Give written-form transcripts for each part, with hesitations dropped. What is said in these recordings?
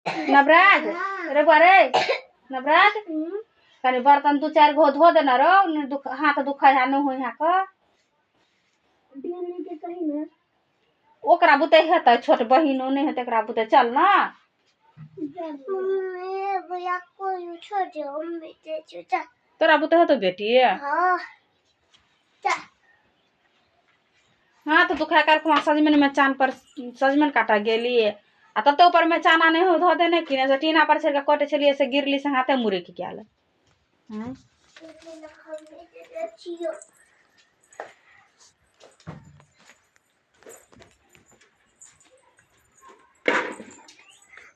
नवराज रे बौआ रे नवराज, कनि बर्तन दू चारि गो धो देना रौ, नहि दुख हाथ दुखै है नहि होइ है कऽ। के कही ना। ओकरा बुते हेतै, छोट बहिनो नहि हेतै एकरा बुते, चल ना। मम्मी भैया को छोड़ दो, मम्मी दे चुचा। तोरा बुते हेतौ बेटी? हाँ। हाथ दुखा कर कुमार सजमनि में चान पर सजमनि काटा गेली आ तते ऊपर में चाना नहि हो धऽ देने कि ने से टीना पर चढ़ि कऽ कटै छलियै से गिरली से हाथे मुरकि गेल।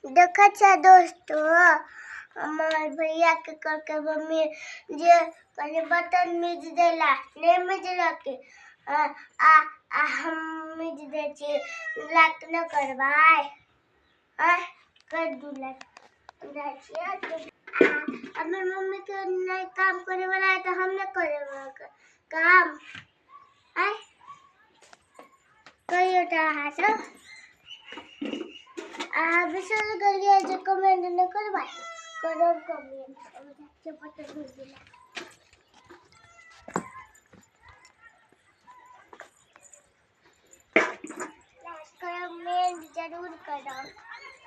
देखा छा दोस्तों, हमार भैया के करके मम्मी जे पहले बर्तन मिज देला नहीं मिजला के आ आ हम मिज दे छी, लाइक न करवाए आ कर दू लाइक। हमर मम्मी के नहीं काम करे वाला है तो हम नहीं करे वाला काम। आ कहियो तो अहाँ सब आ बिसर गेलियै जे कमेंट नहि करबै, करब कमेंट। कमेंट जरूर करब,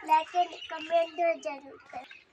लाइक एंड कमेंट जरूर करब।